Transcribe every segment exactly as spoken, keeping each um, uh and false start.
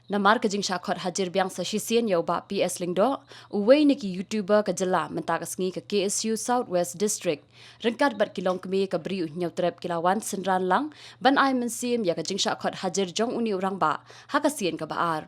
Namar ka jingshah khot hajir biang sa shisien ïa u Bah P S Lyngdoh, uwei na ki YouTuber ka jylla, mynta ka sngi ka K S U South West District ryngkat bad ki longkmie ka Bri U Hynñiewtrep ki la wan synran lang ban ai mynsiem ïa ka jingshah khot hajir jong une u rangbah ha ka sien kaba ar.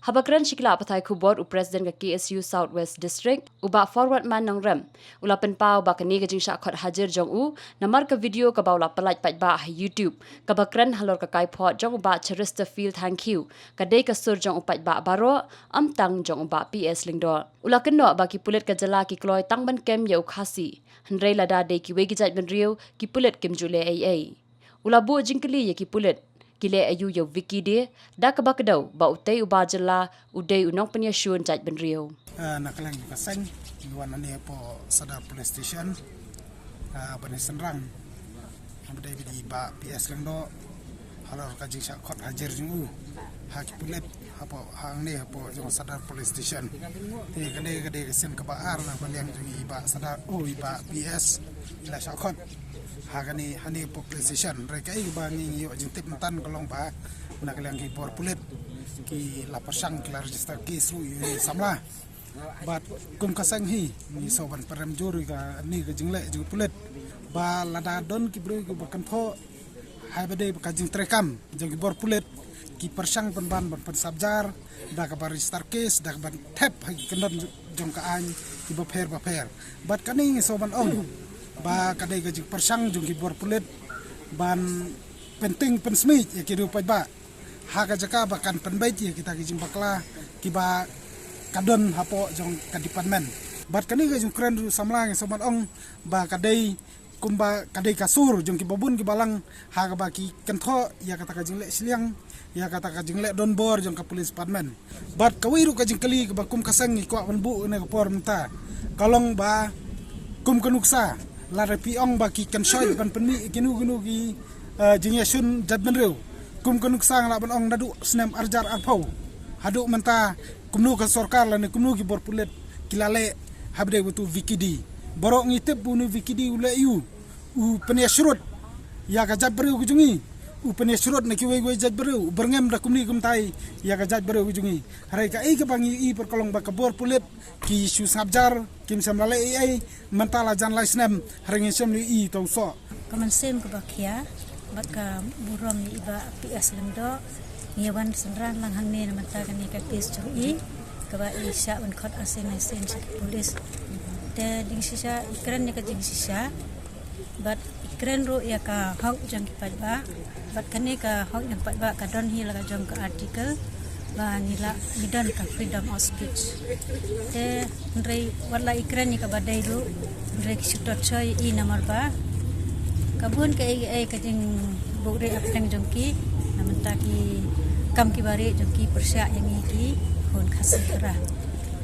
Haba kren sha ki lad pathai khubor u President ka K S U South West District, u Bah Forwardman Nongrem, u la pynpaw ba kane ka jingshah khot hajir jong u namar ka video kaba u la pyllait paidbah ha YouTube, kaba kren halor ka kaiphod jong u Bah Chesterfield Thangkhiew, ka dei ka sur jong u paidbah baroh, ym tang jong u Bah P S Lyngdoh. U la kynnoh ba ki pulit ka jylla ki kloi tang ban kem ïa u Khasi, hynrei lada dei kiwei ki jaitbynriew, ki pulit kim ju leh ei ei. U la buh jingkylli ïa ki pulit, ki leh aïu ïa u Vicky Dey, da kaba kdew ba utei u bah jylla u dei u nongpynïashun jaitbynriew. Ah, na ka liang ka seng, ngi wan hangne hapoh Sadar Police Station, ah, ban ïasynrang, haba dei bad i Bah P S Lyngdoh, halor ka jingshah khot hajir jong u ha ki pulit hapoh, hangne hapoh jong Sadar Police Station. Te kane ka dei ka sien kaba ar na ka liang jong i Bah Sadar, oh, i Bah P S, i la shah khot ha kane, hangne hapoh Police Station. Hynrei kaei kaba ngi ïoh jingtip mynta ka long ba na ka liang ki bor pulit ki la pyrshang, ki la register case ruh ïa u samla. Bad kum ka seng hi, ngi sngewbha ban pynrem jur ïa kane ka jingleh jong ki pulit ba lada don ki briew kiba kynthoh, haba dei ba ka jingtreikam jong ki bor pulit, ki pyrshang pynban ban pynsabjar da kaba register case, da kaba thep ha ki kyndon jong ka aiñ kiba pher ba pher. Bad kane ngi sngewbha ban ong ba ka dei ka jingpyrshang jong ki bor pulit ban pyntieng pynsmiej ïa ki riew paidbah ha ka jaka ba kan pynbeit ïa kita ki jingbakla kiba ka don hapoh jong ka department. Bad kane ka jingkren ruh samla ngi sngewbha ban ong ba ka dei kumba ka dei ka sur jong kiba bun kiba lang ha kaba ki kynthoh ïa kata ka jingleh shiliang, ïa kata ka jingleh donbor jong ka police department. Bad kawei ruh ka jingkylli kaba kum ka seng ngi kwah ban buh ha kane ka por mynta ka long ba kum ka nuksa, lada phi ong ba ki kynshoi ban pynmih ïa kino kino ki, eh, jingïashun jaitbynriew, kum ka nuksa nga lah ban ong naduh snem arhajar arphew haduh mynta, kumno ka sorkar lane kumno ki bor pulit ki la leh haba dei bad utu u Vicky Dey. Baroh ngi tip ba une u Vicky Dey u leh aïu, u pynïashrut ïa ka jaitbynriew ka jong ngi, u pynïashrut na kiwei kiwei jaitbynriew, u byrngem da kumne kumtai ïa ka jaitbynriew ka jong ngi. Hynrei kaei kaba ngi ïohi pat ka long ba ka bor pulit ki shu sngap jar, kim shym la leh ei ei, mynta la jan lai snem hynrei ngim shym la ïohi uta u soh. Ka mynsiem kaba khia bad ka burom ïa i Bah P S Lyngdoh, ngi wan synran lang hangne na mynta kane ka case jong i, kaba i shah ban khot arsien lai sien sha ki pulit. Te jingshisha i kren ïa ka jingshisha bad i kren ruh ïa ka hok jong ki paidbah. Bad kane ka hok jong ki paidbah ka don hi la ka jong ka article ba ngi la, ngi don ka freedom of speech. Te hynrei wat la i kren ïa kaba dei ruh, hynrei ki shu torture ïa i namar ba ka bun kaei kaei ka jingbuhrieh hapdeng jong ki, na mynta ki kam kiba rieh jong ki pyrshah ïa ngi ki khun Khasi Khara.